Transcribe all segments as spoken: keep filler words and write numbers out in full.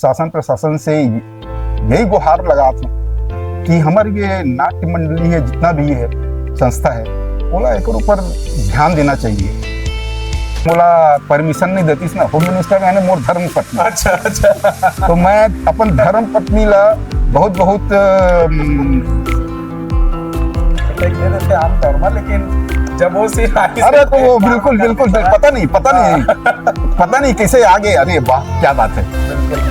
शासन प्रशासन से यही गुहार लगात हूँ कि हमर ये नाट्य मंडली है, जितना भी है संस्था है, ओला एकर ऊपर ध्यान देना चाहिए। मोला परमिशन नहीं देतीस ना होम मिनिस्टर, यानी मोर धर्म पत्नी। अच्छा, अच्छा। तो मैं अपन धर्म पत्नी ला बहुत बहुत, अम, ये रहते आमतौर में, लेकिन जब वो सीन आई, अरे तो वो बिल्कुल बिल्कुल बिल्कुल, पता नहीं, पता नहीं, पता नहीं कैसे आगे। अरे वाह, क्या बात है।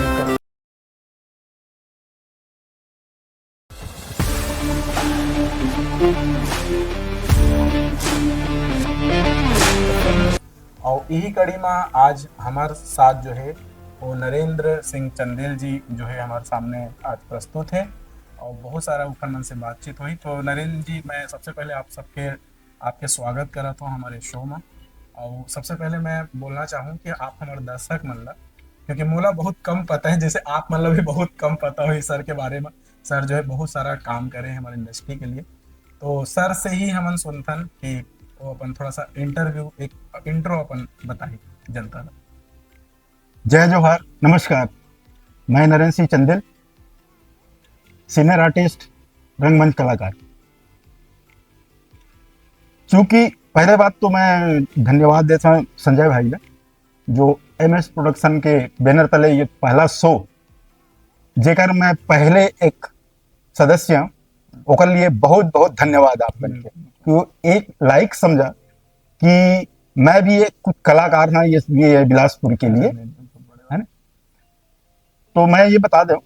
और यही कड़ी में आज हमारे साथ जो है वो नरेंद्र सिंह चंदेल जी जो है हमारे सामने आज प्रस्तुत है, और बहुत सारा उखर मन से बातचीत हुई। तो नरेंद्र जी, मैं सबसे पहले आप सबके, आपके स्वागत करत हूँ हमारे शो में। और सबसे पहले मैं बोलना चाहूँ कि आप हमारे दर्शक मन ला, क्योंकि मोला बहुत कम पता है, जैसे आप मन ला भी बहुत कम पता होही सर के बारे में। सर जो है बहुत सारा काम करे हैं हमारे इंडस्ट्री के लिए, तो सर से ही हमन सुनथन कि वो अपन थोड़ा सा इंटरव्यू, एक इंट्रो अपन बताही जनता ला। जय जोहार, नमस्कार, मैं नरेंद्र सिंह चंदेल, सीनियर आर्टिस्ट, रंगमंच कलाकार। चूंकि पहले बात तो मैं धन्यवाद देता हूँ संजय भाई ला, जो एमएस प्रोडक्शन के बैनर तले ये पहला शो, जेकर मैं पहले एक सदस्य हूँ, ओकर लिए बहुत बहुत धन्यवाद आप मन के। कि वो एक लायक समझा कि मैं भी एक कुछ कलाकार हाँ ये, ये बिलासपुर के लिए, है ना? तो मैं ये बता दूं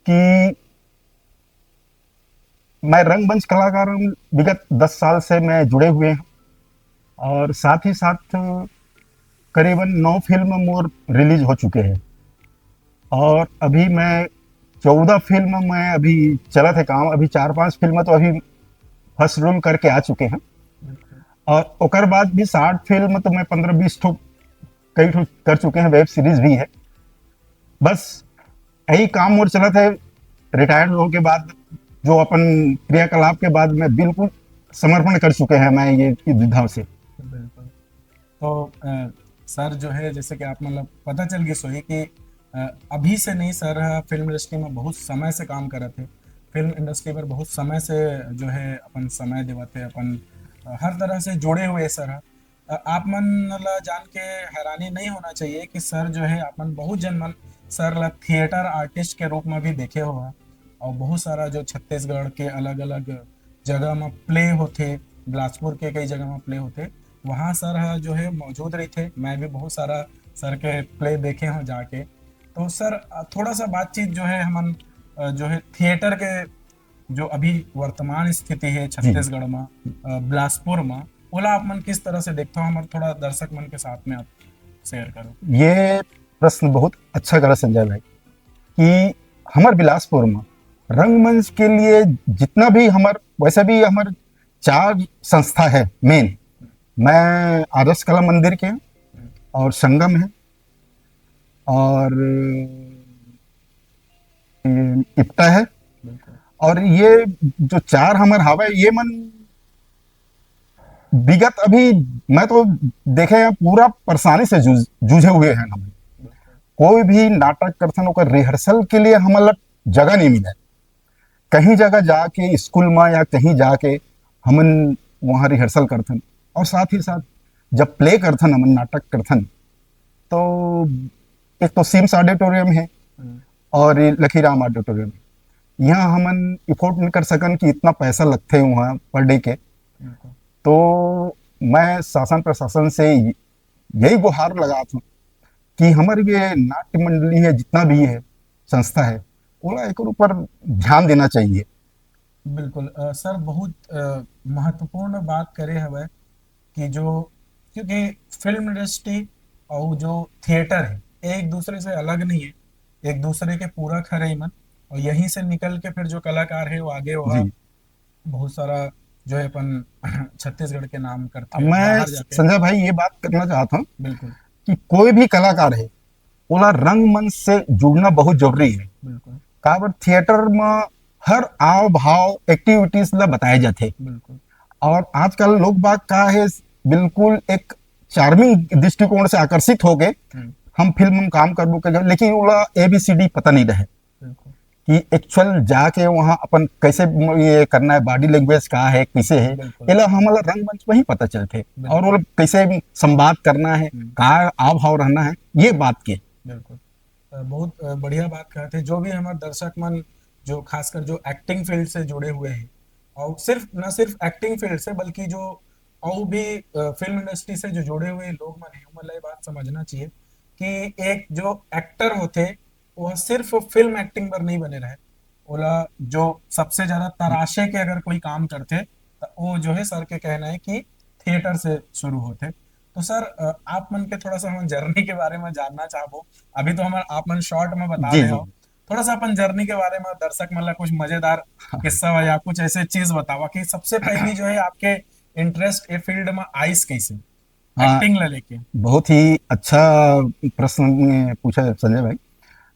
कि मैं रंगमंच कलाकार हूँ, विगत दस साल से मैं जुड़े हुए हैं, और साथ ही साथ करीबन नौ फिल्म मोर रिलीज हो चुके हैं, और अभी मैं चौदह फिल्म में अभी चलत है काम। अभी चार पांच फिल्म तो अभी फर्स्ट रोल करके आ चुके हैं, और ओकर बाद भी साठ फिल्म तो मैं पंद्रह बीस ठो, कई ठो कर चुके हैं, वेब सीरीज भी है। बस यही काम मोर चलत है। रिटायर्ड होके बाद जो अपन क्रियाकलाप के बाद मैं बिल्कुल समर्पण कर चुके हैं मैं ये, ये विधा से। बिल्कुल। तो अ, सर जो है, जैसे कि आप मतलब पता चल गई सोई कि अ, अभी से नहीं, सर ह फिल्म इंडस्ट्री में बहुत समय से काम करत है, फिल्म इंडस्ट्री पर बहुत समय से जो है अपन समय देवत है, अपन अ, हर तरह से जुड़े हुए सर ह। अ, आप मन ला जान के हैरानी नहीं होना चाहिए कि सर जो है, आप मन बहुत जन मन सर ला थिएटर आर्टिस्ट के रूप में भी देखे हो ह, और बहुत सारा जो छत्तीसगढ़ के अलग अलग जगह में प्ले होथे, बिलासपुर के कई जगह में प्ले होथे, वहाँ सर ह जो है मौजूद रहिथे। मैं भी बहुत सारा सर के प्ले देखे हूँ जाके। तो सर अ, थोड़ा सा बातचीत जो है हमन अ, जो है थिएटर के जो अभी वर्तमान स्थिति है जी। छत्तीसगढ़ में, अ, बिलासपुर में, ओला आप मन किस तरह से देखते हो, हमारे थोड़ा दर्शक मन के साथ में आप शेयर करो। ये प्रश्न बहुत अच्छा करा संजय भाई कि हमारे बिलासपुर में रंगमंच के लिए जितना भी हमारे, वैसे भी हमारे चार संस्था है मेन। मैं आदर्श कला मंदिर के हूँ, और संगम है, और ये इप्टा है। बिल्कुल। और ये जो चार हमर हावय, ये मन विगत अभी मैं तो देखे हैं, पूरा परेशानी से जूझ, जूझे हुए हैं हम। बिल्कुल। कोई भी नाटक करथन, ओकर रिहर्सल के लिए हमन ला जगह नहीं मिले। कहीं जगह जाके, स्कूल में या कहीं जाके हमन वहाँ रिहर्सल करथन, और साथ ही साथ जब प्ले करथन, हमन नाटक करथन, तो एक तो सिम्स ऑडिटोरियम है हम्म। और ये लखीराम ऑडिटोरियम। यहाँ हमन अफोर्ड नहीं कर सकन कि इतना पैसा लगथे वहाँ पर डे के। बिल्कुल। तो मैं शासन प्रशासन से यही गुहार लगात हूँ कि हमर ये नाट्य मंडली है, जितना भी है संस्था है, ओला एकर ऊपर ध्यान देना चाहिए। बिल्कुल अ, सर, बहुत अ, महत्वपूर्ण बात करे हवय कि जो, क्योंकि फिल्म इंडस्ट्री और जो थिएटर है, एक दूसरे से अलग नहीं है, एक दूसरे के पूरक हरे मन, और यहीं से निकल के फिर जो कलाकार है वो आगे वहाँ जी। बहुत सारा जो है अपन छत्तीसगढ़ के नाम करते अब हैं मैं बाहर जाके। संजय भाई ये बात करना चाहता हूँ बिल्कुल। कि कोई भी कलाकार है, ओला रंगमंच से जुड़ना बहुत जरूरी है। बिल्कुल। काबर थिएटर में हर आव भाव एक्टिविटीज ला बताए जाथे। बिल्कुल। और आजकल लोग बाग का है, बिल्कुल एक चार्मिंग दृष्टिकोण से आकर्षित हो गए। हम्म। हम फिल्म में काम करबो कर, लेकिन ओला एबीसीडी पता नहीं रहे बिल्कुल। कि एक्चुअल जाके वहाँ अपन कैसे ये करना है, बॉडी लैंग्वेज का है, कैसे है, बिल्कुल। एला हमला रंगमंच में ही पता चलते। बिल्कुल। और ओला कैसे संवाद करना है, हम्म। का आव भाव रहना है, ये बात के। बिल्कुल। अ, बहुत अ, बढ़िया बात कहत हे। जो भी हमारे दर्शक मन, जो खासकर जो एक्टिंग फील्ड से जुड़े हुए हैं, और सिर्फ, ना सिर्फ एक्टिंग फील्ड से, बल्कि जो और भी फिल्म इंडस्ट्री से जो जुड़े हुए लोग मन हैं, उमन ला ये बात समझना चाहिए कि एक जो एक्टर होते, वो सिर्फ फिल्म एक्टिंग पर नहीं बने रहे। ओला जो सबसे ज्यादा तराशे के अगर कोई काम करते, तो वो जो है, सर के कहना है कि थिएटर से शुरू होते। तो सर, अ, आप मन के थोड़ा सा हम जर्नी के बारे में जानना चाहबो। अभी तो हम आप मन शॉर्ट में बता जी, रहे जी। हो, थोड़ा सा अपन जर्नी के बारे में दर्शक मन ला कुछ मजेदार किस्सा या कुछ ऐसे चीज बतावा कि सबसे पहली जो है आपके इंटरेस्ट ये फील्ड में आइस कैसे, हाँ। एक्टिंग ला लेके। बहुत ही अच्छा प्रश्न पूछा संजय भाई।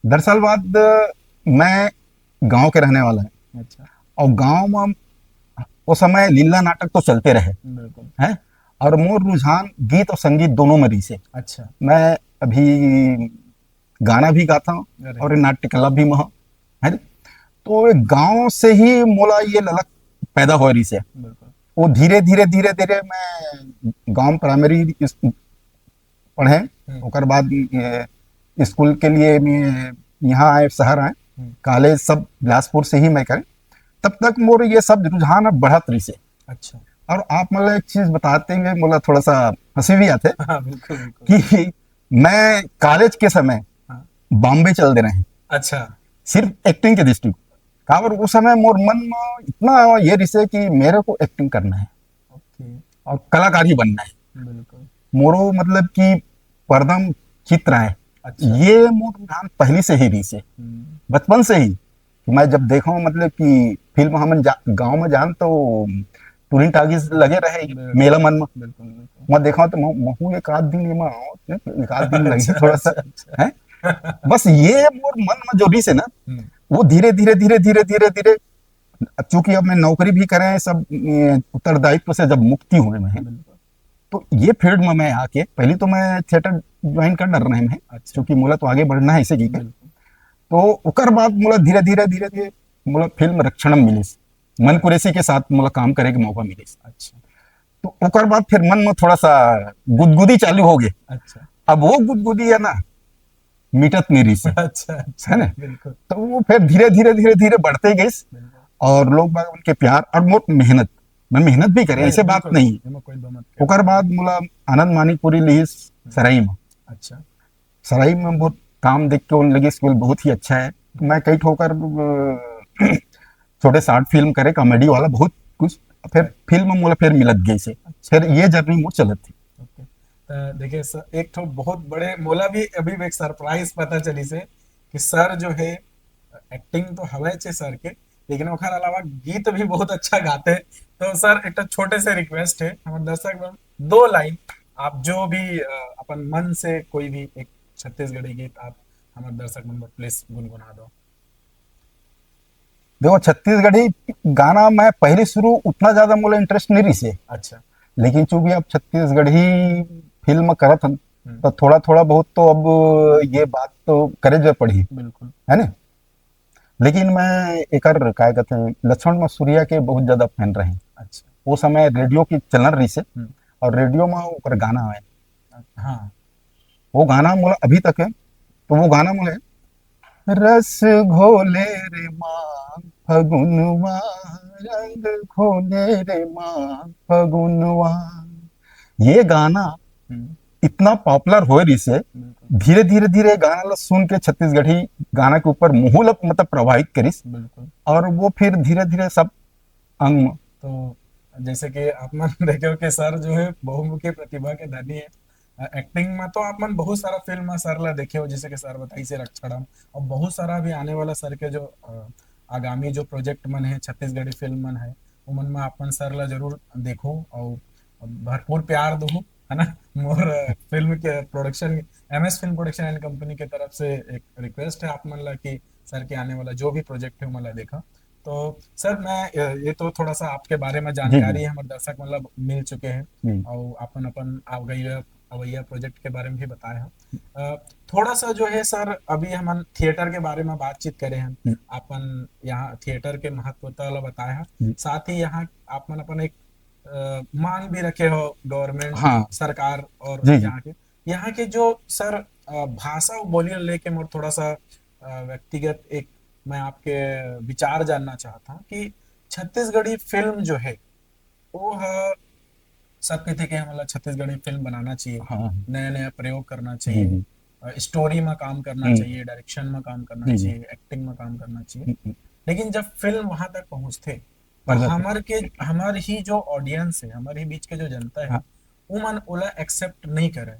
दरअसल बात, मैं गांव के रहने वाला है अच्छा। और गांव में वो समय लीला नाटक तो चलते रहे बिल्कुल। हैं, और मोर रुझान गीत और संगीत दोनों में रहिसे। अच्छा। मैं अभी गाना भी गाता हूँ अरे। और नाट्य कला भी में हूँ, है ना? तो एक गांव से ही मोला ये ललक पैदा हो रहिसे। बिल्कुल। वो धीरे धीरे धीरे धीरे मैं गांव प्राइमरी इस- पढ़े, हम्म। ओकर बाद ये स्कूल के लिए मैं यहाँ आए, शहर आए, हम्म। कॉलेज सब बिलासपुर से ही मैं करें। तब तक मोर ये सब रुझान अब बढ़त रहिसे। अच्छा। और आप मतलब एक चीज बताते हुए मोला थोड़ा सा हंसी भी आते हाँ, बिल्कुल, बिल्कुल। कि मैं कॉलेज के समय हाँ। बॉम्बे चल दे रहे हैं अच्छा। सिर्फ एक्टिंग के दृष्टि। काबर उस समय मोर मन में इतना ये रहिसे कि मेरे को एक्टिंग करना है ओके। और कलाकार ही बनना है। बिल्कुल। मोरो मतलब कि परदम चित्र है, अच्छा। ये मोर रुझान पहले से ही रहिसे, हम्म, बचपन से ही। कि मैं जब देखा हूँ, मतलब कि फिल्म हमन जा, गांव में जान तो टूरिंग टाकीज लगे रहे बिल्कुल। मेला मन में। बिल्कुल, बिल्कुल। मैं देखा तो महूँ, महूँ एक आध दिन एमा आऊँ, एक आध दिन लगी अच्छा, थोड़ा सा, अच्छा, अच्छा। हैं? बस ये मोर मन में जो रहिसे ना, हम्म, वो धीरे धीरे धीरे धीरे धीरे धीरे, अब चूंकि अब मैं नौकरी भी करे, सब ये उत्तरदायित्व से जब मुक्ति हुए मैं, बिल्कुल। तो ये फील्ड में मैं आके पहले तो मैं थिएटर ज्वाइन कर डर रहे हैं, अच्छा। क्योंकि मोला तो आगे बढ़ना है इसे की। बिल्कुल। तो ओकर बाद मोला धीरे धीरे धीरे धीरे मोला फिल्म रक्षणम मिलिस, मन कुरैशी के साथ मोला काम करे के मौका मिलिस। अच्छा। तो ओकर बाद फिर मन में थोड़ा सा गुदगुदी चालू हो गए। अच्छा। अब वो गुदगुदी है ना, मिटत नहीं रहिसे, अच्छा, अच्छा। है ना? बिल्कुल। तो वो फिर धीरे धीरे धीरे धीरे बढ़ते गइस। बिल्कुल। और लोग बाग उनके प्यार और मोर मेहनत, मैं मेहनत भी करे, ऐसे बात बिल्कुल। नहीं। एमा कोई दो मत कर। ओकर बाद मोला आनंद मानिकपुरी लिहिस सराई में। अच्छा। सराई में बहुत काम देख के उन लगिस कि बहुत ही अच्छा है। मैं कई ठोकर अ, छोटे शॉर्ट फिल्म करे, कॉमेडी वाला बहुत कुछ। फिर फिल्म में मोला फिर मिलत गइसे, फिर ये जर्नी मोर चलत थी। ओके। तो देखिए सर, एक ठो बहुत बड़े, मोला भी अभी एक सरप्राइज पता चलिसे कि सर जो है, एक्टिंग तो हवय छे सर के, लेकिन ओखर अलावा गीत भी बहुत अच्छा गाते। तो सर, एक ठो छोटे से रिक्वेस्ट है, हमर दर्शक मन, दो लाइन आप जो भी, अ, अपन मन से कोई भी एक छत्तीसगढ़ी गीत आप हमर दर्शक मन बर प्लीज गुनगुना दो। देखो, छत्तीसगढ़ी गाना मैं पहले शुरू उतना ज्यादा मोला इंटरेस्ट नहीं रहिसे, अच्छा। लेकिन चूंकि अब छत्तीसगढ़ी फिल्म करत हन, हम्म। तो थोड़ा थोड़ा बहुत तो अब ये बात तो करे जरूर पड़ही, बिल्कुल। है ना? लेकिन मैं एकर काय कहते हैं, लक्ष्मण मसूरिया के बहुत ज्यादा फैन रहे। अच्छा। वो समय रेडियो की चलन रहिसे, हम्म। और रेडियो में ओकर गाना आए, हाँ। वो गाना मोला अभी तक है। तो वो गाना मोला, रस घोले रे मांग फगुनवा, रंग घोले रे मांग फगुनवा, ये गाना हम्म, इतना पॉपुलर होए रहिसे, बिल्कुल। धीरे धीरे धीरे गाना ला सुन के छत्तीसगढ़ी गाना के ऊपर मोहू ला मतलब प्रभावित करिस, बिल्कुल। और वो फिर धीरे धीरे सब अंग में। तो जैसे कि आप मन देखे हो कि सर जो है बहुमुखी प्रतिभा के धनी है। अ, एक्टिंग में तो आप मन बहुत सारा फिल्म में सर ला देखे हो, जैसे कि सर बताइसे रक्षाड़म, और बहुत सारा अभी आने वाला सर के जो, अ, आगामी जो प्रोजेक्ट मन है, छत्तीसगढ़ी फिल्म मन है, उमन में आप मन सर ला जरूर देखो और भरपूर प्यार दो, है ना? मोर, अ, फिल्म के production, MS film production and company के तरफ से एक रिक्वेस्ट है आप मन ला कि सर के आने वाला जो भी प्रोजेक्ट है, उमन ला देखा। तो सर, मैं, अ, ये तो थोड़ा सा आपके बारे में जानकारी हमर दर्शक मन ला मिल चुके हैं जी। और अपन अपन आ गई है, अवैया प्रोजेक्ट के बारे में भी बताए हैं। अ, थोड़ा सा जो है सर, अभी हमन थिएटर के बारे में बातचीत करे हैं, हम्म। अपन यहाँ थिएटर के महत्वता ला बताए हैं, हम्म। साथ ही यहाँ आप मन अपन एक अ, मांग भी रखे हो गवर्नमेंट, हाँ। सरकार और जी, जी। यहाँ के, यहाँ के जो सर अ, भाषा और बोली लेके मोर थोड़ा सा अ, व्यक्तिगत एक मैं आपके विचार जानना चाहता हूँ कि छत्तीसगढ़ी फिल्म जो है वो ह सब कहते कि हमला छत्तीसगढ़ी फिल्म बनाना चाहिए, हाँ। नया नया प्रयोग करना जी, चाहिए, जी। स्टोरी में काम करना हम्म। चाहिए, डायरेक्शन में काम करना जी, जी। चाहिए, एक्टिंग में काम करना चाहिए। हम्म, हम्म। लेकिन जब फिल्म वहां तक पहुंचते तो प्रदर्शन। हमर के, हमर ही जो ऑडियंस है, हमर ही बीच के जो जनता है, हाँ। उमन ओला एक्सेप्ट नहीं करे।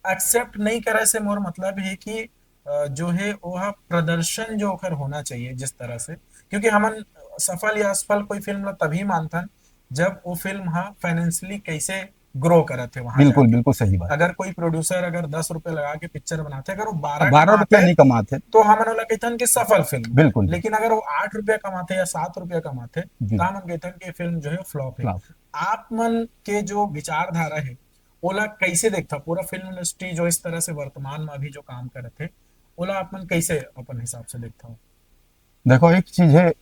एक्सेप्ट नहीं करे से मोर मतलब है कि अ, जो है वो हा प्रदर्शन जो ओकर होना चाहिए जिस तरह से, क्योंकि हमन सफल या असफल कोई फिल्म ला तभी मानथन जब वो फिल्म हा फाइनेंशियली कैसे ग्रो करत है वहां बिल्कुल, जाके। बिल्कुल सही बात। अगर कोई प्रोड्यूसर अगर दस रुपए लगा के पिक्चर बनाते, अगर वो बारह बारह रुपया कमाते, नहीं कमाते। तो हमन ओला कहथन कि सफल फिल्म। बिल्कुल। लेकिन अगर वो आठ रुपया कमाते या सात रुपया कमाते, जी। तो हमन कहथन कि फिल्म जो है फ्लॉप है। फ्लॉप। आप मन के जो विचारधारा है, ओला कैसे देखता, पूरा फिल्म इंडस्ट्री जो इस तरह से वर्तमान में अभी जो काम करत है, ओला आप मन कैसे अपन हिसाब से देखता हो? देखो, एक चीज है,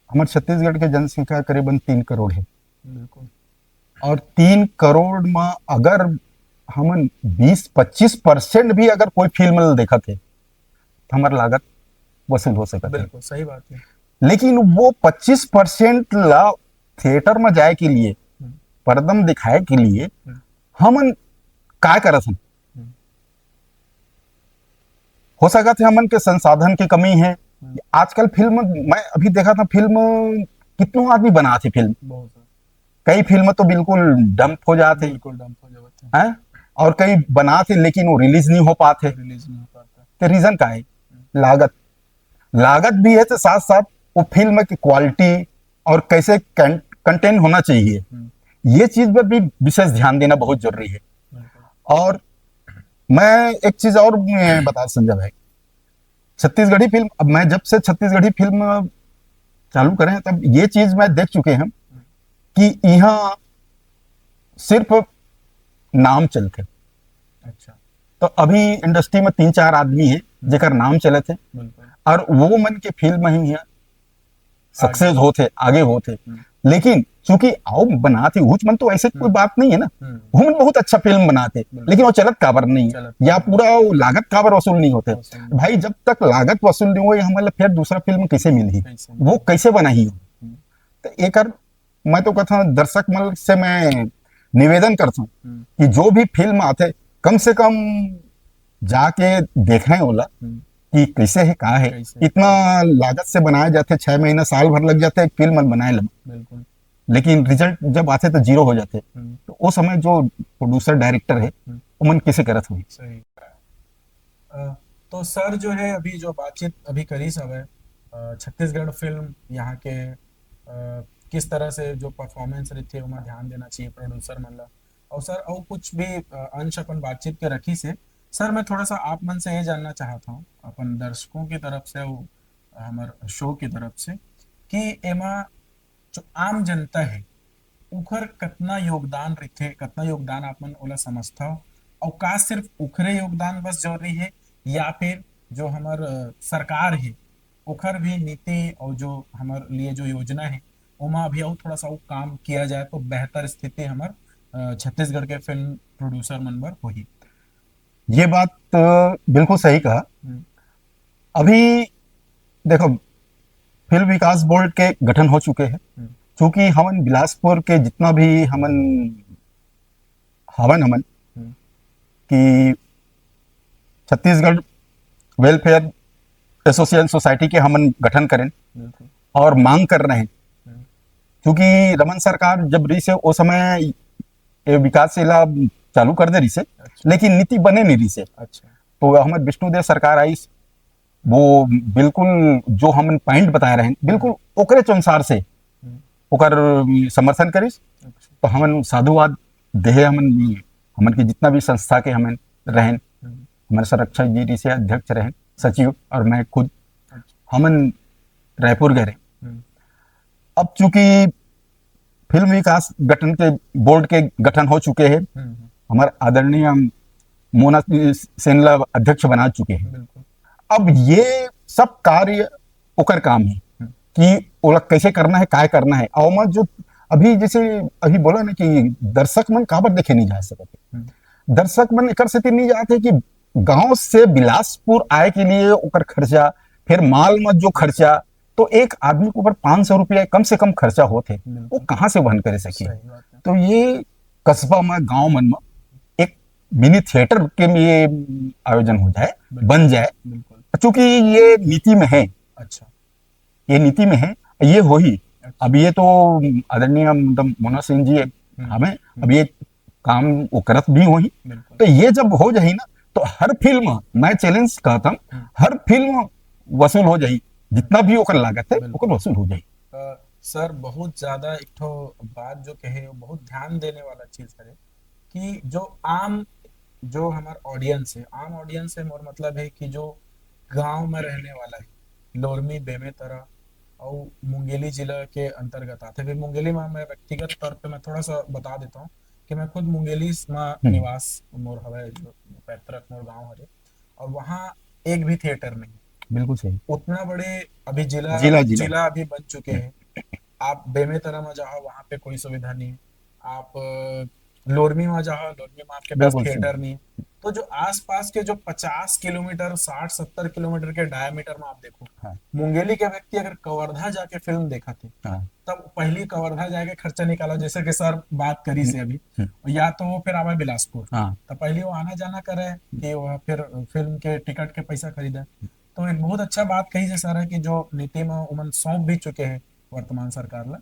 हमारे छत्तीसगढ़ के जनसंख्या करीबन तीन करोड़ है। बिल्कुल। और तीन करोड़ में अगर हमन बीस पच्चीस परसेंट भी अगर कोई फिल्म ल देखत है, तो हमार लागत वसूल हो सकत है। बिल्कुल सही बात है। लेकिन वो पच्चीस परसेंट ला थिएटर में जाए के लिए, हम्म। पर्दा में दिखाए के लिए हम्म। हमन काय करत हन? हम्म। हो सकत है हमन के संसाधन की कमी है। हम्म। आजकल फिल्म, मैं अभी देखा था फिल्म, कितनों आदमी बनात है फिल्म, बहुत सारा। कई फिल्म तो बिल्कुल डंप हो जात है। बिल्कुल डंप हो जावत है। हैं? और कई बनात है लेकिन वो रिलीज नहीं हो पात है। रिलीज नहीं हो पाता। तो रीजन का है? लागत। लागत भी है तो साथ साथ वो फिल्म की क्वालिटी और कैसे कंटेंट होना चाहिए, हम्म। ये चीज पर भी विशेष ध्यान देना बहुत जरूरी है। बिल्कुल। और मैं एक चीज और मैं बता संजय भाई, छत्तीसगढ़ी फिल्म, अब मैं जब से छत्तीसगढ़ी फिल्म चालू करे हैं तब ये चीज मैं देख चुके हैं कि यहाँ सिर्फ नाम चलते। अच्छा। तो अभी इंडस्ट्री में तीन चार आदमी है जेकर नाम चलत है बिल्कुल। और वो मन के फिल्म ही है सक्सेस होते, आगे होते। हम्म। लेकिन चूंकि आओ बनाते उच मन तो ऐसे कोई हम्म। बात नहीं है ना, हम्म। वो मन बहुत अच्छा फिल्म बनाते, बिल्कुल। लेकिन वो चलत काबर नहीं है चलत या काबर। पूरा वो लागत काबर वसूल नहीं होते। वसूल नहीं। भाई, जब तक लागत वसूल नहीं हो, हमारे फिर दूसरा फिल्म कैसे मिलही, कैसे वो कैसे बनाही हो? हम्म। तो एक मैं तो कहता हूँ दर्शक मन से मैं निवेदन करता हूँ हम्म। कि जो भी फिल्म आते कम से कम जाके देखें ओला हम्म। कि कैसे है, का है। कैसे? इतना लागत से बनाया जाते, छह महीना साल भर लग जाते एक फिल्म बनाए ला, बिल्कुल। लेकिन रिजल्ट जब आते तो जीरो हो जाते। हम्म। तो वो समय जो प्रोड्यूसर डायरेक्टर है हम्म। वो मन कैसे करत होही? सही। अ, तो सर जो है अभी जो बातचीत अभी करी सब है, अ, छत्तीसगढ़ फिल्म यहाँ के अ, किस तरह से जो परफॉर्मेंस रहिथे ओमा ध्यान देना चाहिए प्रोड्यूसर मन ला, और सर और कुछ भी अ, अंश अपन बातचीत के रखी से। सर मैं थोड़ा सा आप मन से ये जानना चाहता हूँ अपन दर्शकों की तरफ से, वो हमर शो की तरफ से, कि एमा जो आम जनता है उखर कतना योगदान रहिथे, कतना योगदान आप मन ओला समझथव, और का सिर्फ उखरे योगदान बस जरूरी है या फिर जो हमर अ, सरकार है ओखर भी नीति और जो हमर लिए जो योजना है ओमा भी और थोड़ा सा और काम किया जाए तो बेहतर स्थिति हमर अ, छत्तीसगढ़ के फिल्म प्रोड्यूसर मन बर होही? ये बात अ, बिल्कुल सही कहा। हम्म। अभी देखो, फिल्म विकास बोर्ड के गठन हो चुके हैं। हम्म। चूंकि हमन बिलासपुर के जितना भी हमन हवन हमन हम्म। कि छत्तीसगढ़ वेलफेयर एसोसिएशन सोसाइटी के हमन गठन करें बिल्कुल। और मांग कर रहे हैं, हम्म। क्योंकि रमन सरकार जब रही से वो समय ये विकास ला चालू कर दे रही से, अच्छा। लेकिन नीति बने नहीं रही से। अच्छा। तो हमारे विष्णुदेव सरकार आई, वो बिल्कुल जो हमन पॉइंट बताए रहे हैं बिल्कुल ओकरे अनुसार से हम्म। ओकर समर्थन करिस। अच्छा। तो हमन साधुवाद देहे, हमन हमन के जितना भी संस्था के हमन रहन, हम्म। हमारे संरक्षक जी रही से अध्यक्ष रहन, सचिव और मैं खुद, अच्छा। हमन रायपुर गए रहे। हम्म। अब चूंकि फिल्म विकास गठन के बोर्ड के गठन हो चुके हैं, हम्म। हमारे आदरणीय मोना सेन ला अध्यक्ष बना चुके हैं। बिल्कुल। अब ये सब कार्य ओकर काम है हम्म। कि ओला कैसे करना है, काय करना है। और मैं जो अभी, जैसे अभी बोला ना कि दर्शक मन काबर देखे नहीं जा सकते, हम्म। दर्शक मन एकर सेती नहीं जाते कि गांव से बिलासपुर आए के लिए ओकर खर्चा, फिर माल मत जो खर्चा, तो एक आदमी के ऊपर पाँच सौ रुपया कम से कम खर्चा होथे, बिल्कुल। वो कहाँ से वहन करे सकी? सही बात है। तो ये कस्बा में, गांव मन में एक मिनी थिएटर के लिए आयोजन हो जाए, बिल्कुल। बन जाए, बिल्कुल। चूंकि ये नीति में है, अच्छा। ये नीति में है, ये होही। अच्छा। अब ये तो आदरणीय मतलब मोना सेन जी हमें, अब ये काम वो करत भी होही। बिल्कुल। तो ये जब हो जाही ना, तो हर फिल्म, मैं चैलेंज कहता हूँ, हम्म। हर फिल्म वसूल हो जाही, जितना भी ओकर लागत है, बिल्कुल। ओकर वसूल हो जाही। अ, सर, बहुत ज्यादा एक ठो बात जो कहे, वो बहुत ध्यान देने वाला चीज है कि जो आम, जो हमार ऑडियंस है, आम ऑडियंस से मोर मतलब है कि जो गांव में रहने वाला है, लोरमी, बेमेतरा और मुंगेली जिला के अंतर्गत आते। अभी मुंगेली में मैं व्यक्तिगत तौर पे मैं थोड़ा सा बता देता हूँ कि मैं खुद मुंगेली में निवास मोर हवे, जो पैतृक मोर गांव हरे, और वहाँ एक भी थिएटर नहीं। बिल्कुल सही। उतना बड़े अभी जिला, जिला, जिला। जिला अभी बन चुके हैं। आप बेमेतरा में जाओ, वहाँ पे कोई सुविधा नहीं है। आप अ, लोरमी में जाओ, लोरमी में आपके पास बिल्कुल थिएटर सही। नहीं है। तो जो आसपास के जो पचास किलोमीटर, साठ सत्तर किलोमीटर के डायमीटर में आप देखो, हाँ। मुंगेली के व्यक्ति अगर कवर्धा जाके फिल्म देखा थे, हाँ। तब पहली कवर्धा जाके खर्चा निकाला, जैसे कि सर बात करी से अभी, हम्म। या तो वो फिर आवे बिलासपुर, हाँ। तो पहले वो आना जाना करे कि वो फिर फिल्म के टिकट के पैसा खरीदे। तो एक बहुत अच्छा बात कही से सर है कि जो नीति में उमन सौंप भी चुके हैं वर्तमान सरकार ला,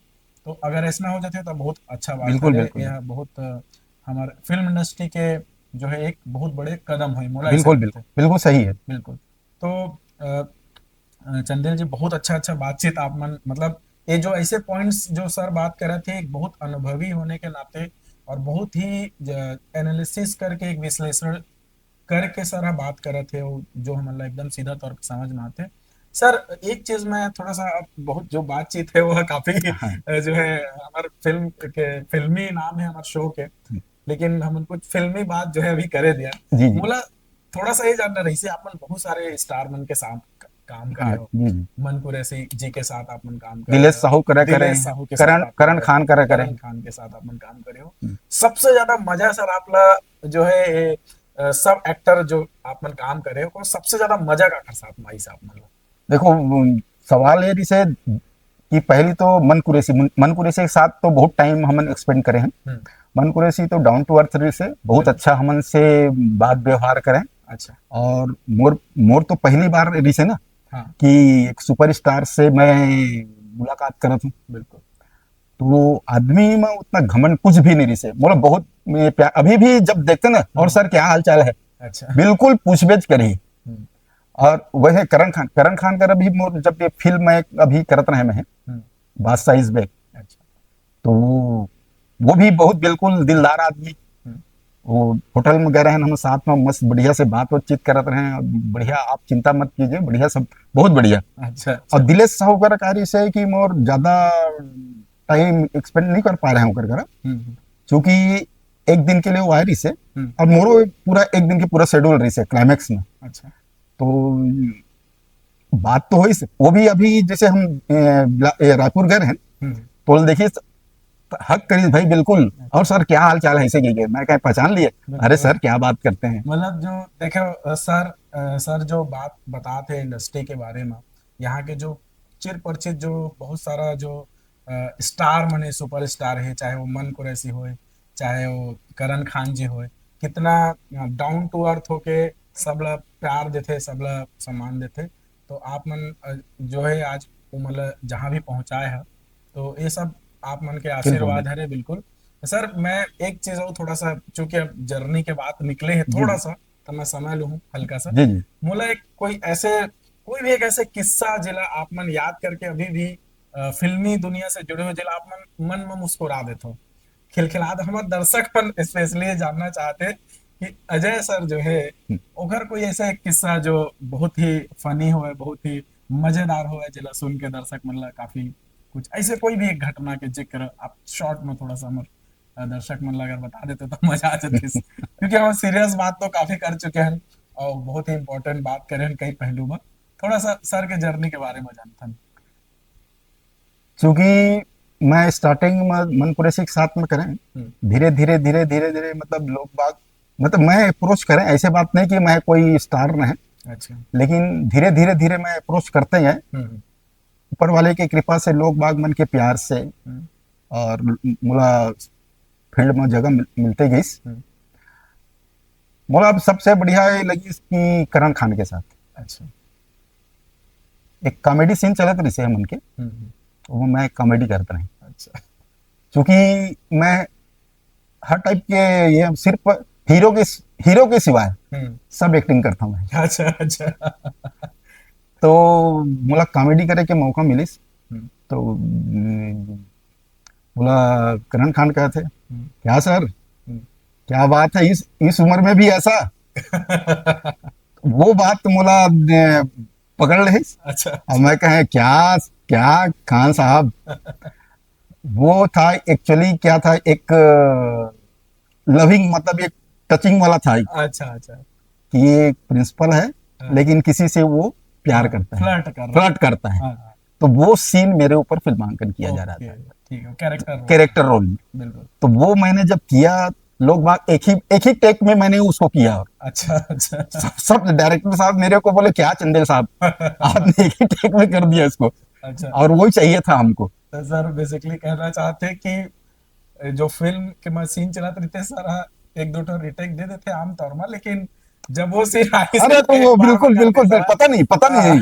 तो अगर ऐसा हो जाते तो बहुत अच्छा बात बिल्कुल, है। बिल्कुल। यह बहुत, अ, हमारे फिल्म इंडस्ट्री के जो है एक बहुत बड़े कदम है, मोला ऐसा बिल्कुल, लगता बिल्कुल, है। बिल्कुल सही है। बिल्कुल। तो अ, अ, चंदेल जी, बहुत अच्छा अच्छा बातचीत आप मन, मतलब ये जो ऐसे पॉइंट्स जो सर बात कर रहे थे, एक बहुत अनुभवी होने के नाते और बहुत ही एनालिसिस करके, एक विश्लेषण करके सर आप बात कर रहे थे, वो जो हमन ला एकदम सीधा तौर पे समझ में आते। सर, एक चीज मैं थोड़ा सा, अब बहुत जो बातचीत है वो काफी हाँ। अ, जो है हमारे फिल्म के, फिल्मी नाम है हमारे शो के, हम्म। लेकिन हमन कुछ फिल्मी बात जो है अभी करे दिया। जी, जी। मोला थोड़ा सा ये जानना रही से, आप मन बहुत सारे स्टार मन के साथ क-, काम करे हाँ, हो। जी, जी। मन कुरैशी जी के साथ आप मन काम करे दिलेश हो। साहू करा करे, दिलेश साहू के साथ करण, आप करण करे। खान करा करे। करण खान के साथ आप मन काम करे हो। हम्म। सबसे ज्यादा मजा सर आप ला जो है ये, अ, सब एक्टर जो आप मन काम करे हो, सबसे ज्यादा मजा का कर साथ में आई से आप मन ला? देखो, उम, सवाल ये रिसे कि पहली तो मन कुरैशी, मन, मन कुरैशी के साथ तो बहुत टाइम हमन एक्सपेंड करे हैं। हम्म। मन कुरैशी तो डाउन टू अर्थ रिसे, बहुत हम्म। अच्छा हमन से बात व्यवहार करें। अच्छा। और मोर, मोर तो पहली बार रिसे ना हाँ। कि एक सुपरस्टार से मैं मुलाकात करत हूँ। बिल्कुल। तो आदमी में उतना घमंड कुछ भी नहीं रिसे, मोला बहुत ये प्यार। अभी भी जब देखते ना, और हम्म। सर क्या हाल चाल है, अच्छा। बिल्कुल पूछबेच करी। हम्म। और वैसे करण खान, करण खान का भी मोर, जब ये फिल्म में अभी करत रहे मैं, हम्म। बादशाह इज बैक, अच्छा। तो वो भी बहुत बिल्कुल दिलदार आदमी। हम्म। वो होटल में गए रहे, हम साथ में मस्त बढ़िया से बात बातचीत करत रहे, बढ़िया, आप चिंता मत कीजिए, बढ़िया सब, बहुत बढ़िया। अच्छा, अच्छा। और दिलेश साहू का कार्य से है कि मोर ज्यादा टाइम एक्सपेंड नहीं कर पा रहे हैं ओकर करा, हम्म, हम्म, क्योंकि एक दिन के लिए वो आए रही से हम्म। और मोरो पूरा एक दिन के पूरा शेड्यूल रही से क्लाइमैक्स में। अच्छा। तो बात तो हुई से, वो भी अभी जैसे हम, ए, बिला-, ए, रायपुर गए हैं, हम्म। तो देखिए, हक करीस भाई बिल्कुल। और सर क्या हाल चाल है, ऐसे कह के मैं कहा पहचान लिए। बिल्कुल। अरे सर क्या बात करते हैं। मतलब जो देखो, अ, सर, अ, सर जो बात बताते हैं इंडस्ट्री के बारे में, यहाँ के जो चिर परिचित जो बहुत सारा जो स्टार मने सुपरस्टार है, चाहे वो मन कुरैशी होए, चाहे वो करण खान जी होए, कितना डाउन टू अर्थ होके सबला प्यार देथे, सबला सम्मान देथे। तो आप मन, अ, जो है आज वो मतलब जहाँ भी पहुँचाए है, तो ये सब आप मन के आशीर्वाद हरे बिल्कुल। सर, मैं एक चीज और थोड़ा सा, चूंकि अब जर्नी के बात निकले है जी, थोड़ा जी। सा, तो मैं समय लूँ हल्का सा। जी, जी। मोला एक कोई ऐसे, कोई भी एक ऐसे किस्सा जिला आप मन याद करके अभी भी, अ, फिल्मी दुनिया से जुड़े हो, जिला आप मन, मन में मुस्कुरा देते हो, खिलखिला दे। हमारे दर्शक मन स्पेशली ये जानना चाहते हैं कि अजय सर जो है, हम्म। ओकर कोई ऐसा एक किस्सा जो बहुत ही फनी होए, बहुत ही मजेदार होए, जिला सुन के दर्शक मन ला काफी कुछ ऐसे कोई भी एक घटना के जिक्र आप शॉर्ट में थोड़ा सा हमर अ, दर्शक मन ला अगर बता देते तो मजा आ जातिस। क्योंकि हम सीरियस बात तो काफी कर चुके हैं और बहुत ही इंपॉर्टेंट बात करे हैं कई पहलू में। थोड़ा सा सर के जर्नी के बारे में जानते हैं। चूंकि मैं स्टार्टिंग में मन कुरैशी के साथ में करें, हम्म। धीरे धीरे धीरे धीरे धीरे मतलब लोग बाग, मतलब मैं अप्रोच करें, ऐसे बात नहीं कि मैं कोई स्टार नहीं, अच्छा। लेकिन धीरे धीरे धीरे मैं अप्रोच करते हैं। हम्म। ऊपर वाले की कृपा से, लोग बाग मन के प्यार से, हम्म। और मोला फील्ड में जगह मिल, मिलते गईस। हम्म। मोला अब सबसे बढ़िया ये लगी कि करण खान के साथ अच्छा। एक कॉमेडी सीन चलत रहिसे हमन के, हम्म। तो वो मैं कॉमेडी करत रहें। अच्छा। क्योंकि मैं हर टाइप के, ये सिर्फ हीरो के, हीरो के सिवाय हम्म। सब एक्टिंग करता हूँ मैं। अच्छा, अच्छा। तो मोला कॉमेडी करे के मौका मिलिस। हम्म। तो हम्म, मोला करण खान कहते, हम्म। "क्या सर, हम्म। क्या बात है, इस इस उम्र में भी ऐसा?" वो बात मोला, ए, पकड़ ले। अच्छा। अब मैं कहे, "क्या, क्या खान साहब?" वो था एक्चुअली, क्या था, एक लविंग, मतलब एक टचिंग वाला था अच्छा, अच्छा। कि ये एक प्रिंसिपल है, हाँ। लेकिन किसी से वो प्यार करता है, फ्लर्ट कर रहा है। फ्लर्ट करता है। हाँ, हाँ। तो वो सीन मेरे ऊपर फिल्मांकन किया जा रहा ओके, था, ठीक है, कैरेक्टर रोल। कैरेक्टर रोल में। बिल्कुल। तो वो मैंने जब किया, लोग बाग एक ही, एक ही टेक में मैंने उसको किया। अच्छा, अच्छा। सब, सब डायरेक्टर साहब मेरे को बोले, "क्या चंदेल साहब, आपने एक ही टेक में कर दिया इसको।" अच्छा। और वही चाहिए था हमको। तो सर बेसिकली कहना चाहते हैं कि जो फिल्म के में सीन चलत रहिथे सर, हाँ, एक दो ठो रिटेक दे देथे आमतौर में, लेकिन जब वो सीन आए अरे तो वो बिल्कुल, बिल्कुल, बिल्कुल, पता नहीं, पता नहीं,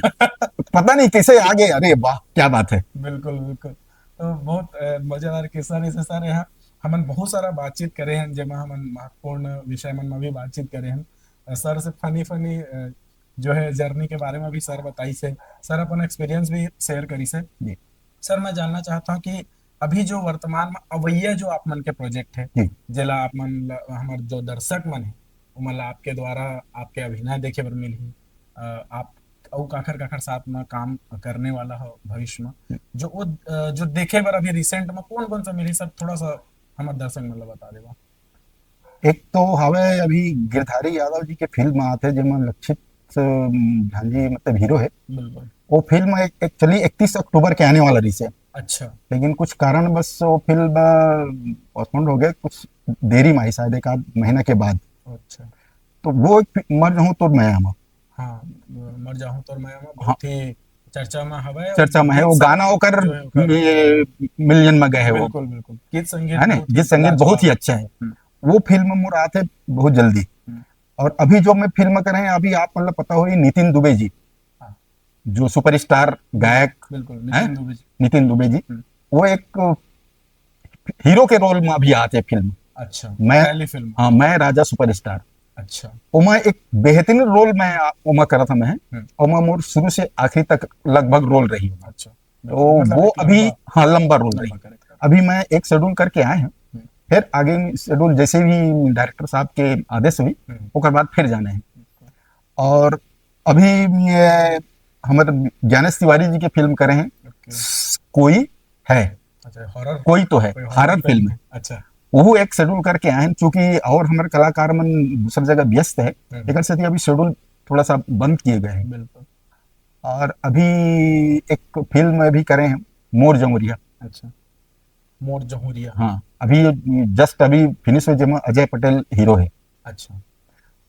पता नहीं कैसे आ गए। अरे वाह, क्या बात है। बिल्कुल, बिल्कुल। तो बहुत, अ, मजेदार किस्सा रहिसे सर। यहाँ हमन बहुत सारा बातचीत करे हैं, जेमा हमन महत्वपूर्ण विषय मन में भी बातचीत करे हैं। अ, सर से फनी फनी, अ, जो है जर्नी के बारे में भी सर बताइसे, सर अपन एक्सपीरियंस भी शेयर करिसे। जी। सर, मैं जानना चाहता हूँ कि अभी जो वर्तमान में अवैया जो आप मन के प्रोजेक्ट है, जी। जेला आप मन ल-, हमर जो दर्शक मन है, उमन ला आपके द्वारा आपके अभिनय देखे बर मिलही, अ, आप अउ काखर काखर साथ में काम करने वाला हो भविष्य में, जो वो, अ, जो देखे बर अभी रिसेंट में कौन कौन सा मिलही, सब थोड़ा सा हमर दर्शक मन ला बता देवा। एक तो हवे अभी गिरधारी यादव जी के फिल्म आत है, जेमा लक्षित, अम, झांझी मतलब हीरो है। बिल्कुल। वो फिल्म एक, एक्चुअली इकतीस अक्टूबर के आने वाला रहिसे, अच्छा। लेकिन कुछ कारणवश वो फिल्म पोस्टपोन हो गया, कुछ देरी में आई, शायद एक आध महीना के बाद। अच्छा। तो वो एक फि-, मर जाहूं तोर मया मा। हाँ, मर जाहूं तोर मया मा बहुत ही चर्चा में हवे। चर्चा में है, वो गीत गाना संगीत ओकर जो है ओकर मि-, मिलियन में गए है वो, बिल्कुल, बिल्कुल। गीत संगीत है ना? बहुत ही गीत संगीत बहुत ही लाजवाब। अच्छा है। हम्म। वो फिल्म मोर आत है बहुत जल्दी। हम्म। और अभी जो मैं फिल्म करे हैं अभी, आप मतलब पता हो, ये नितिन दुबे जी, हाँ। जो सुपरस्टार गायक बिल्कुल, हैं? नितिन दुबे जी। नितिन दुबे जी, हम्म। वो एक हीरो के रोल में अभी आते हैं फिल्म। अच्छा, मैं- पहली फिल्म। हाँ, मैं राजा सुपरस्टार। अच्छा। वो मैं एक बेहतरीन रोल में आ-, ओमा करा था मैं, हम्म। और मैं मोर शुरू से आखिरी तक लगभग रोल रही हूँ। अच्छा। तो मतलब वो एक अभी, लंबा, हाँ, लंबा रोल रही। लंबा कैरेक्टर। अभी मैं एक शेड्यूल करके आए हैं, हम्म। फिर आगे शेड्यूल जैसे भी डायरेक्टर साहब के आदेश हुई, हम्म। ओकर बाद फिर जाना है। और अभी ये हमारे ज्ञानेश तिवारी जी की फिल्म करे हैं, ओके। कोई है, अच्छा, हॉरर। कोई तो है, कोई हॉरर फिल्म है। अच्छा। वो एक शेड्यूल करके आए हैं, चूंकि और हमारे कलाकार मन दूसर जगह व्यस्त है, हम्म। एक से अभी शेड्यूल थोड़ा सा बंद किए गए हैं। बिल्कुल। और अभी एक फिल्म अभी करे हैं, मोर जमुरिया। अच्छा, मोर जहुरिया। हाँ, अभी जस्ट अभी फिनिश हुई, जेमा अजय पटेल हीरो है। अच्छा।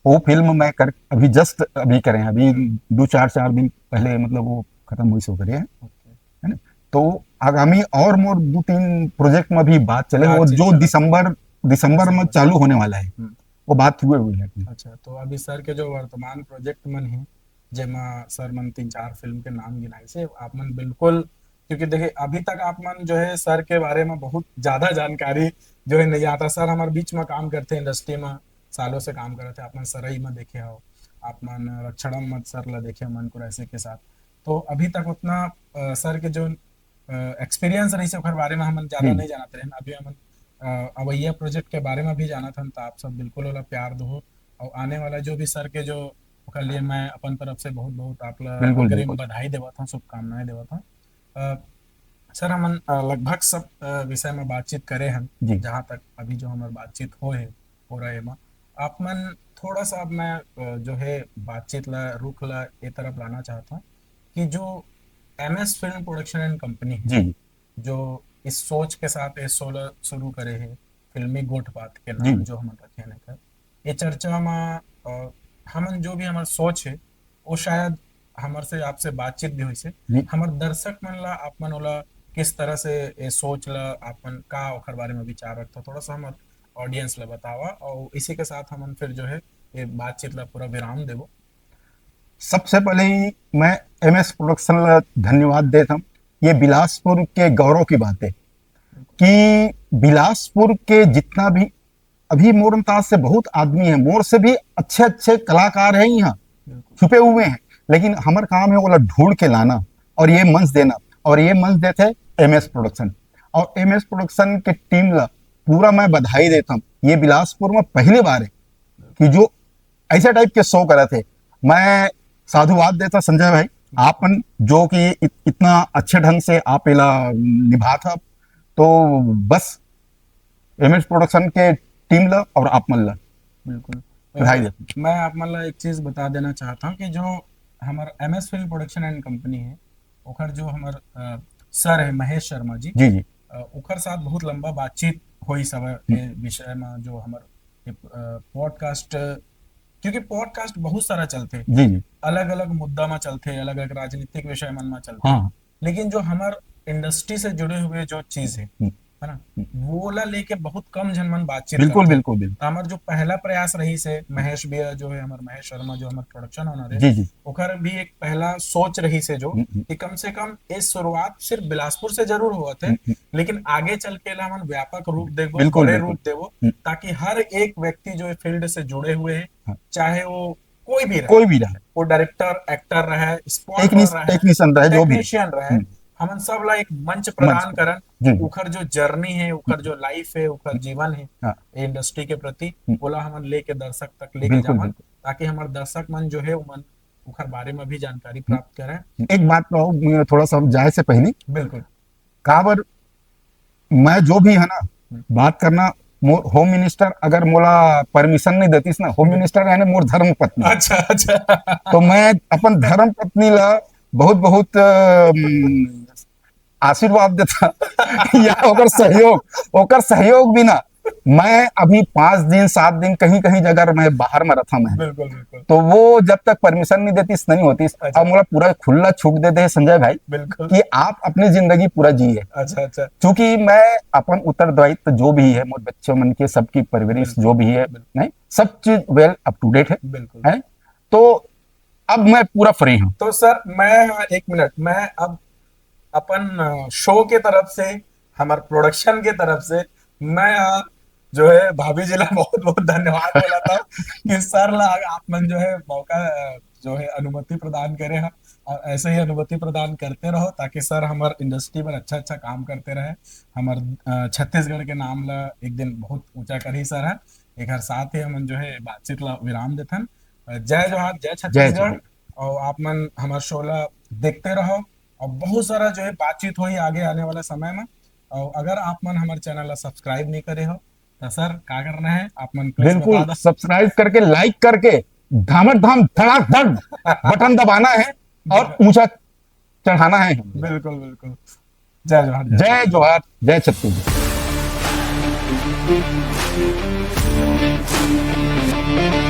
वो फिल्म मैं कर, अभी जस्ट अभी करे हैं, अभी दो चार, चार दिन पहले, मतलब, वो खत्म हुई सो करे है, ओके। है ना? तो आगामी और मोर दो तीन प्रोजेक्ट में भी बात चले, वो बातचीत जो चले। दिसंबर, दिसंबर में दिसंबर। चालू होने वाला है, हम्म। वो बात हुए हुए है। अच्छा, तो अभी सर के जो वर्तमान प्रोजेक्ट मन है, जेमा सर मन तीन चार फिल्म के नाम गिनाइसे, आप मन बिल्कुल, क्योंकि देखिए, अभी तक आप मन जो है सर के बारे में बहुत ज्यादा जानकारी जो है नहीं आता। सर हमारे बीच में काम करते हैं, इंडस्ट्री में सालों से काम करते हैं। आप मन सरई में देखे हो, आप मन रक्षाढ़म मत सर ला देखे हो मन कुरैशी के साथ। तो अभी तक उतना, अ, सर के जो, अ, एक्सपीरियंस रहिसे ओकर बारे में हमन ज्यादा हम्म। नहीं जानत रहेन। अभी हमन, अ, अवैया प्रोजेक्ट के बारे में भी जानत हन, तो आप सब बिल्कुल ओला प्यार दो। और आने वाला जो भी सर के जो ओकर लिए मैं अपन तरफ से बहुत बहुत आप ला बिल्कुल, अग्रिम बिल्कुल। बधाई देवत हूँ, शुभकामनाएं देवत हूँ। अ, सर, हमन, अ, लगभग सब, अ, विषय में बातचीत करे हन, जी। जहाँ तक अभी जो हमर बातचीत होए हे पूरा एमा। आप मन थोड़ा सा, अब मैं, अ, जो है बातचीत ला, रुख ला ए तरफ लाना चाहत हूँ कि जो MS film production and company है, जी, जी। जो इस सोच के साथ ये शो ला शुरू करे है, फिल्मी गोठ बात के जी। नाम जो हमन रखे हैं एकर, ये चर्चा में, अ, हमन जो भी हमर सोच है, वो शायद हमर से, आपसे बातचीत भी होइसे। जी। हमर दर्शक मन ला, आप मन ओला किस तरह से ये सोच ला, आप मन का ओकर बारे में विचार रखथो, थोड़ा सा हमर ऑडियंस ला बतावा, और इसी के साथ हमन फिर जो है ये बातचीत ला पूरा विराम देबो। सबसे पहले ही मैं एमएस प्रोडक्शन ला धन्यवाद देता हूँ। ये बिलासपुर के गौरव की बात है कि बिलासपुर के जितना भी, अभी मोर अंदाज से बहुत आदमी है, मोर से भी अच्छे अच्छे कलाकार हैं यहाँ, बिल्कुल। छुपे हुए हैं, लेकिन हमर काम है ओला ढूंढ के लाना और ये मंच देना, और ये मंच देते हैं एमएस प्रोडक्शन। और एमएस प्रोडक्शन के टीम ला पूरा मैं बधाई देता हूँ। ये बिलासपुर में पहली बार है कि जो ऐसा टाइप के शो करत हे। मैं साधुवाद देता संजय भाई, आप मन जो कि इत, इतना अच्छे ढंग से आप एला निभात हव, तो बस एमएस प्रोडक्शन के टीम ला और आप मन ला बिल्कुल। बधाई देता। मैं आप मन ला एक चीज बता देना चाहता हूँ कि जो हमर MS film production and company है, ओकर जो हमर, अ, सर है महेश शर्मा जी, जी, जी। अ, ओकर साथ बहुत लंबा बातचीत होई सब ए विषय में, जो हमर ए, अ, पॉडकास्ट, क्योंकि पॉडकास्ट बहुत सारा चलते, जी, जी। अलग अलग मुद्दा में चलते, अलग अलग राजनीतिक विषय मन में चलते, हाँ, लेकिन जो हमर इंडस्ट्री से जुड़े हुए जो चीज है, हम्म। है ना, वो ला लेके बहुत कम झन मन बातचीत बिल्कुल, करथे। बिल्कुल, बिल्कुल। तो हमर जो पहला प्रयास रही से महेश भैया जो है हमर महेश शर्मा जो हमर प्रोडक्शन ओनर है, जी, जी। ओकर भी एक पहला सोच रही से जो हम्म, हम्म। कि कम से कम ये शुरुआत सिर्फ बिलासपुर से जरूर होवत है, हम्म, हम्म। लेकिन आगे चल के ला हमन व्यापक रूप देबो, बिल्कुल, बड़े बिल्कुल। रूप देबो, हम्म। ताकि हर एक व्यक्ति जो है फील्ड से जुड़े हुए हैं, हाँ। चाहे वो कोई भी रहे, कोई भी रहे। वो डायरेक्टर, एक्टर रहे, स्पॉट टेक्निस-, रहे, टेक्नीशियन रहे, जो भी। टेक्नीशियन रहे, हम्म। हमन सब ला एक मंच प्रदान करन, जी। ओकर जो जर्नी है, ओकर जो लाइफ है, ओकर जीवन है, हाँ। ये इंडस्ट्री के प्रति, हम्म। ओला हमन लेके दर्शक तक लेके बिल्कुल, जावन, बिल्कुल। ताकि हमर दर्शक मन जो है, ओमन ओकर बारे में भी जानकारी प्राप्त करें। एक बात कहो, मैं थोड़ा सा जाए से पहले, बिल्कुल। काबर मैं जो भी है ना, बात करना, मोर होम मिनिस्टर अगर मोला परमिशन नहीं देतीस ना, होम मिनिस्टर यानी मोर धर्म पत्नी, अच्छा, अच्छा। तो मैं अपन धर्म पत्नी ला बहुत बहुत, अम, आशीर्वाद देता या ओकर सहयोग, ओकर सहयोग बिना मैं अभी पाँच दिन, सात दिन, कहीं कहीं जगह मैं बाहर में रहता मैं। बिल्कुल, बिल्कुल। तो वो जब तक परमिशन नहीं देतीस, नहीं होतीस। अच्छा। अब मोला पूरा खुला छूट दे दे संजय भाई बिल्कुल। कि आप अपनी जिंदगी पूरा जिए, अच्छा, अच्छा। क्योंकि मैं अपन उत्तरदायित्व जो भी है, मोर बच्चों मन के सबकी परवरिश बिल्कुल। जो भी है, बिल्कुल। नहीं, सब चीज वेल अप टू डेट है, बिल्कुल। है। तो अब मैं पूरा फ्री हूँ। तो सर, मैं, हाँ, एक मिनट, मैं अब अपन, अ, शो के तरफ से, हमर प्रोडक्शन के तरफ से, मैं, अ, जो है, भाभी जी ला बहुत बहुत धन्यवाद बोला था कि सर ला आप मन जो है मौका, अ, जो है, अनुमति प्रदान करे हैं, और ऐसे ही अनुमति प्रदान करते रहो, ताकि सर हमर इंडस्ट्री में अच्छा अच्छा काम करते रहे, हमर, अ, छत्तीसगढ़ के नाम ला एक दिन बहुत ऊंचा करही सर है। एक हर साथ ही हमन जो है बातचीत ला विराम देथन। अ, जय जोहार, जय छत्तीसगढ़। जोहार। और आप मन हमर शो ला देखते रहो, और बहुत सारा जो है बातचीत होई आगे आने वाला समय में। और अगर आप मन हमर चैनल ला सब्सक्राइब नहीं करे हो, तो सर, का करना है, आप मन please बता बिल्कुल, दो। सब्सक्राइब करके, लाइक करके, धामक धाम धड़ाक धड़ बटन दबाना है और ऊंचा चढ़ाना है। बिल्कुल, बिल्कुल। जय जोहार, जय जय जोहार, जय छत्तीसगढ़।